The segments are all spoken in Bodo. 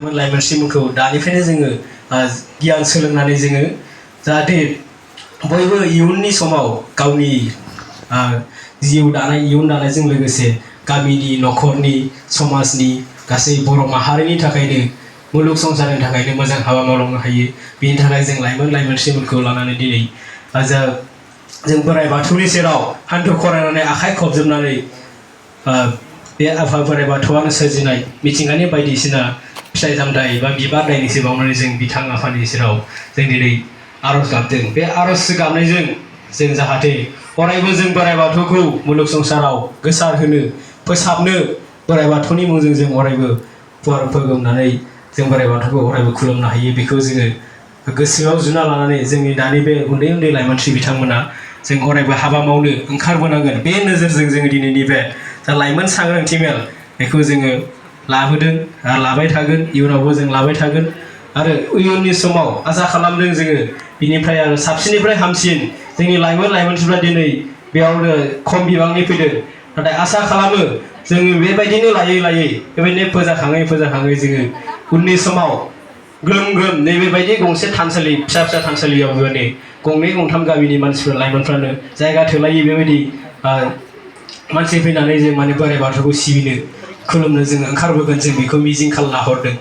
लाइमोनसिमखौ दानिफ्रायनो जोङो गियान सोलोंनानै जोङो जाहाथे बयबो इयुननि समाव गावनि इयुन दानायजों लोगोसे गामिनि न'खरनि समाजनि गासै बर' माहारिनि थाखायनो मुलुग संसारनि थाखायनो मोजां हाबा मावलांनो हायो। बेनि थाखाय जों लाइमोनसिमखौ लानानै दिनै जों बोराइ बाथौनि सेराव हान्थु खरायनानै आखाइ खबजोबनानै बे आफा बोराइ बाथौआनो सोरजिनाय मिथिंगानि बायदिसिना फिथाइ सामथाइ बा बिबार दाइनैसो बावनानै जों बिथां आफानि सेराव जों दिनै आर'ज गाबदों। बे आर'ज गाबनायजों जों जाहाथे अरायबो जों बोराइ बाथौखौ मुलुग संसाराव गोसारहोनो फोसाबनो बोराइ बाथौनि मुंजों जों अरायबो फोगोमनानै जों बोराइ बाथौखौ अरायबो खुलुमनो हायो। बेखौ जोङो गोसोआव जुना लानानै जोंनि दानि बे उन्दै उन्दै लाइमोनथि बिथांमोना जों अरायबो हाबा मावनो ओंखारबोनांगोन। बे नोजोरजों जोङो दिनैनि बे लाइमोन सांग्रांथि मेल बेखौ जोङो लाबोदों आरो लाबाय थागोन, इयुनावबो जों लाबाय थागोन आरो इयुननि समाव आसा खालामदों जोङो बिनिफ्राय आरो साबसिननिफ्राय हामसिन जोंनि लाइमोनथिफ्रा दिनै बेयावनो खम बिबांनि फैदों, नाथाय आसा खालामो जोङो बेबायदिनो लायै बेबायदिनो फोजाखाङै जोङो उननि समाव ग्रोम नैबेबायदि गंसे थानसालि फिसा थानसालियाव माने गंनै गंथाम गामिनि मानसिफोर लाइमोनफ्रानो जायगा थोलायि बेबायदि मानसि फैनानै जों माने बोराइ बाथौखौ सिबिनो खुलुमनो जोङो ओंखारबोगोन, जों बेखौ मिजिं खालामना हरदों।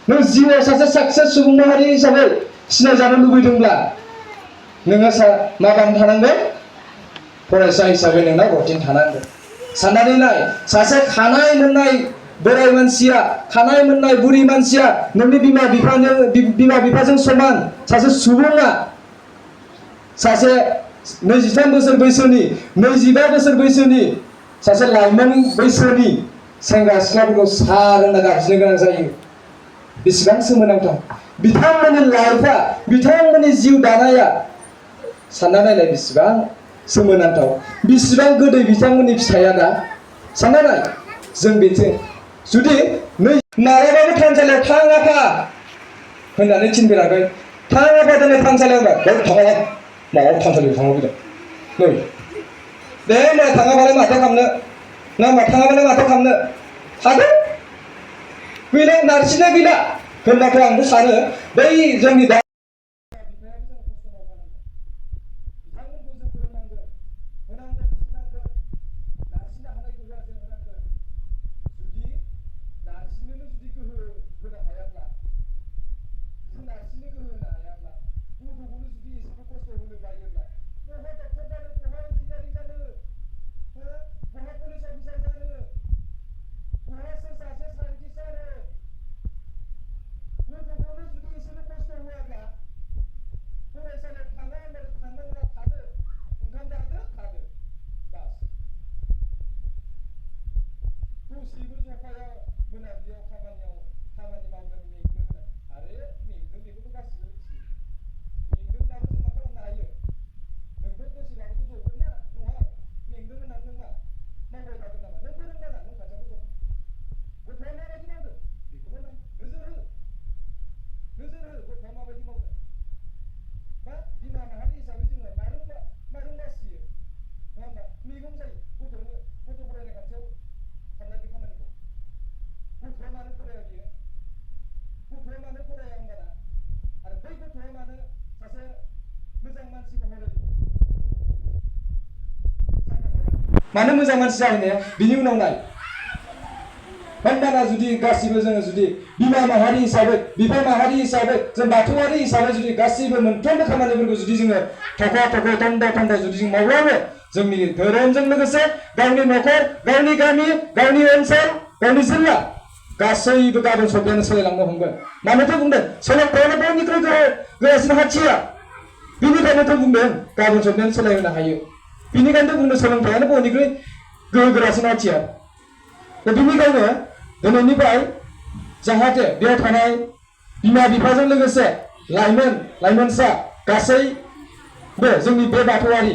नों जिउआव सासे साक्सेस सुबुं माहारि हिसाबै सिनायजानो लुबैदोंब्ला नोङो मा गान थानांगोन? फरायसा हिसाबै नोंना रुटिन थानांगोन। साननानै नाय, सासे खानाय मोननाय बोराइ मानसिया, खानाय मोननाय बुरि मानसिया नोंनि बिमा बिफाजों समान सासे सुबुङा सासे 23 बोसोर बैसोनि 25 बोसोर बैसोनि सासे लाइमोन बैसोनि सेंग्रा सिख्लाफोरखौ सार होनना गाबज्रिनो गोनां जायो। बेसेबां सोमोनांथाव बिथांमोननि लाइफआ, बिथांमोननि जिउ दानाया सानना नायलाय बेसेबां सोमोनांथाव, बेसेबां गोदै बिथांमोननि फिथाइया दा सानना नाय। जों बेजों जुदि मालाबाबो थानसालियाव थां आफा होननानै थिनफेराखै। थां आफा दिनै थानसालियाव थाङा, मायाव थानसालियाव थाङो फैदों नै दे होनबा थाङाबालाय माथो खालामनो, ना थाङाबालाय माथो खालामनो, थादो गैला नारसिननाय गैला होनबाथ' आंबो सानो बै जोंनि दा मानो मोजां मानसि जाहैनाया बिनि उनाव नाय। होनबाना जुदि गासिबो जोङो जुदि बिमा माहारि हिसाबै, बिफा माहारि हिसाबै, जों बाथौआरि हिसाबै जुदि गासिबो मोनफ्रोमबो खामानिफोरखौ जुदि जोङो थख' थन्द' जुदि जों मावलाङो, जोंनि धोरोमजों लोगोसे गावनि न'खर, गावनि गामि, गावनि ओनसोल, गावनि जिल्ला गासैबो गाबोन सबनियानो सोलायलांनो हमगोन। मानोथो बुंदों सोलोंथाइयानो बयनिख्रुइ गोरासिन हाथियार, बिनिखायनोथ' बुंदों गाबोन सबनियानो सोलायहोनो हायो। बिनिखायनो बुंदों सोलोंथाइयानो बयनिख्रुइ गोरासिन हाथियार। दा बिनिखायनो दिनैनिफ्राय जाहाथे बेयाव थानाय बिमा बिफाजों लोगोसे लाइमोनसा गासैबो जोंनि बे बाथौआरि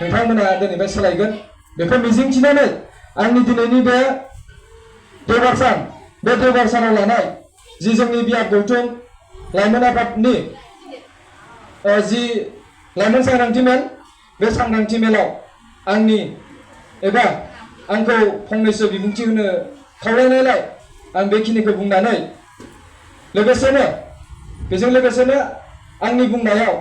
नोंथांमोना दिनैनिफ्राय सोलायगोन बेखौ मिजिंथिनानै आंनि दिनैनि बे देवबार सानाव लानाय जि जोंनि बियाब गौथुम लाइमोन आफादनि जि लाइमोन सांग्रांथि मेल, बे सांग्रांथि मेलाव आंखौ फंनैसो बिबुंथि होनो खावलायनायलाय आं बेखिनिखौ बुंनानै लोगोसेनो बेजों लोगोसेनो आंनि बुंनायाव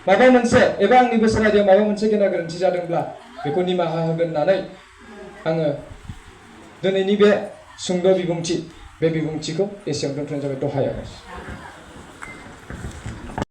माबा मोनसे एबा आंनि बोसोन आयदायाव माबा मोनसे गेना गोरोन्थि जादोंब्ला बेखौ निमाहा होगोन होननानै आङो दिनैनि बे सुंद' बिबुंथि बे बिबुंथिखौ एसेयावनो दोनथ'नाय जाबाय। दहाया